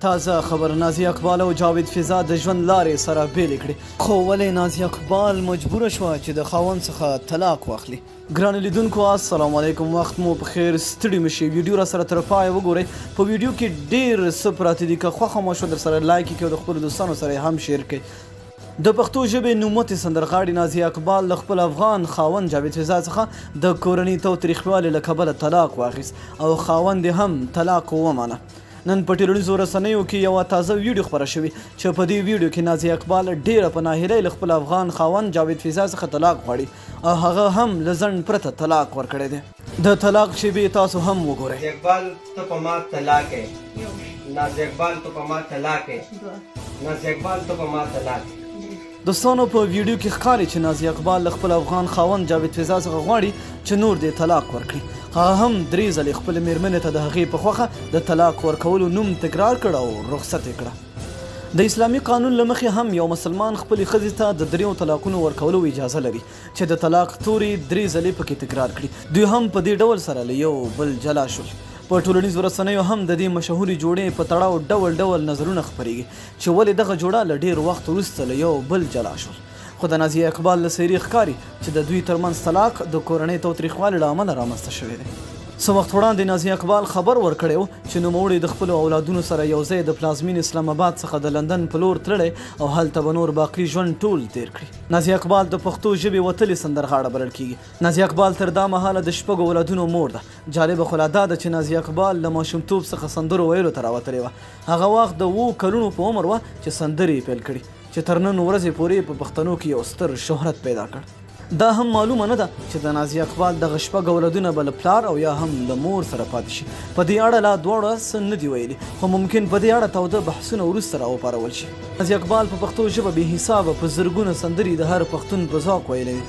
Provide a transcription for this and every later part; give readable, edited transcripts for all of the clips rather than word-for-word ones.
تازه خبر، نازیه اقبال او جاوید فضا د ژوند لارې سره بېلې کړې، خو ولې نازیه اقبال مجبوره شوه چې د خاوند څخه طلاق واخلي؟ ګرانو لیدونکو السلام علیکم، وخت مو په خیر، ستړي مه شئ، ویډیو را سره تر پایه وګورئ. په ویډیو کې ډېر څه پراته دي، که خوښه مو شوه در سره لایک کړئ او د خپلو دوستانو سره یې هم share کړئ. د پښتو ژبې نوموتې سندرغاړې نازیه اقبال له خپل افغان خاوند جاوید فضا څخه د کورني تاوتریخوالي له کبله طلاق واخیست او خاوند یې هم طلاق ومانه. نن په ټولنیزو رسنیو کې یوه تازه ویډیو خپره شوې چې په دې ویډیو کې نازیه اقبال ډېره په ناهیلۍ له خپل افغان خاوند جاوید فضا څخه طلاق غواړي او هغه هم له ځنډ پرته طلاق ورکړی دی. د طلاق شیبې تاسو هم وګورئ. نازیه اقبال ته په ما طلاق یې، نازیه اقبال ته په ما طلاق یې، نازیه اقبال ته په ما طلاق. دوستانو په ویډیو کې ښکاري چې نازیه اقبال له خپل افغان خاوند جاوید فضا څخه غواړي چې نور دې طلاق ورکړي. هغه هم درې ځلې خپلې مېرمنې ته د هغې په خوښه د طلاق ورکولو نوم تکرار کړ او رخصت یې کړه. د اسلامي قانون له مخې هم یو مسلمان خپلې ښځې ته د دریو طلاقونو ورکولو اجازه لري چې د طلاق تورې درې ځلې پکې تکرار کړي. دوی هم په دې ډول سره له یو بل جلا شول. په ټولنیزو رسنیو هم د دې مشهورې جوړې په تړاو ډول ډول نظرونه خپرېږي چې ولې دغه جوړه له ډېر وخت وروسته له یو بل جلا شول. خو د نازیه اقبال له څېرې ښکاري چې د دوی ترمنځ طلاق د کورنۍ تاوتریخوالي له امله رامنځته شوی دی. څه وخت وړاندې نازیه اقبال خبر ورکړی و چې نوموړی د خپلو اولادونو سره یو ځای د پلازمینې اسلام اباد څخه د لندن په لور تللی او هلته به نور باقي ژوند ټول تېر کړي. نازیه اقبال د پښتو ژبې وتلې سندرغاړه بلل کېږي. نازیه اقبال تر دا مهاله د شپږو اولادونو مور ده. جالبه خو لا دا ده چې نازیه اقبال له ماشومتوب څخه سندرو ویلو ته راوتلې وه. هغه وخت د 7 کلونو په عمر وه چې سندرې یې پیل کړې چې تر نن ورځې پورې په پښتنو کې یو ستر شهرت پیدا کړ. دا هم معلومه نه ده چې د نازیه اقبال دغه شپږ اولادونه به له پلار او یا هم له مور سره پاتې شي. په دې اړه لا دواړه څه نه دي ویلي، خو ممکن په دې اړه تاوده بحثونه وروسته راوپارول شي. نازیه اقبال په پښتو ژبه بې حسابه په زرګونه سندرې د هر پښتون په ذوق ویلې دي.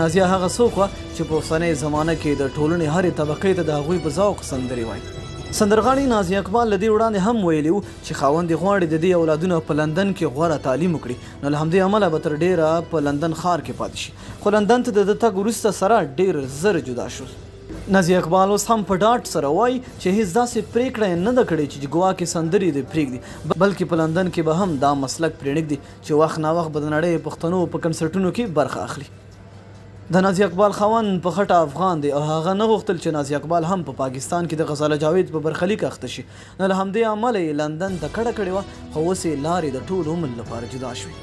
نازیه هغه څوک وه چې په اوسنۍ زمانه کې د ټولنې هرې طبقې ته د هغوی په ذوق سندرې وایي. سندرغاړي نازیه اقبال له دې وړاندې هم ویلي وو چې خاوند یې غواړي د دې اولادونه په لندن کې غوره تعلیم وکړي، نو له همدې امله به تر ډېره په لندن ښار کې پاتې شي. خو لندن ته د ده تګ وروسته سره ډېر زر جدا شول. نازیه اقبال اوس هم په ډاډ سره وایي چې هیڅ داسې پرېکړه یې نه ده کړې چې ګواکې سندرې دې پرېږدي، بلکې په لندن کې به هم دا مسلک پرېنږدي چې وخت ناوخت به د نړۍ پښتنو په کنسرټونو کې برخه اخلي. د نازیه اقبال خاوند په خټه افغان دی او هغه نه غوښتل چې نازیه اقبال هم په پاکستان کې د غزاله جاوید په برخلیک اخته شي، نو له همدې امله یې لندن ته کډه کړې وه، خو اوس یې لارې د ټول عمر لپاره جدا شوې.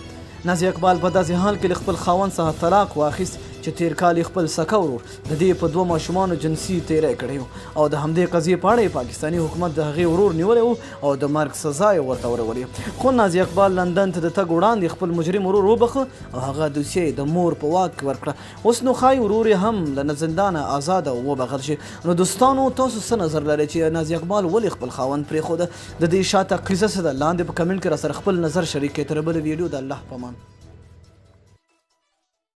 نازیه اقبال په داسې حال کې له خپل خاوند څخه طلاق واخیست چې تېر کال یې خپل سکه ورور د دې په 2 ماشومانو جنسي تېری کړی و او د همدې قضیې په اړه یې پاکستاني حکومت د هغې ورور نیولی و او د مرګ سزا یې ورته ورولې. خو نازیه اقبال لندن ته د تګ وړاندې خپل مجرم ورور وبخښه او هغه دوسیه یې د مور په واک کې ورکړه. اوس نو ښایي ورور یې هم له زندانه ازاده وبخښل شي. نو دوستانو تاسو څه نظر لرئ چې نازیه اقبال ولې خپل خاوند پرېښوده؟ د دې شاته قصه څه ده؟ لاندې په کمنټ کې را سره خپل نظر شریک کړئ. تر بلې ویډیو د الله په امان.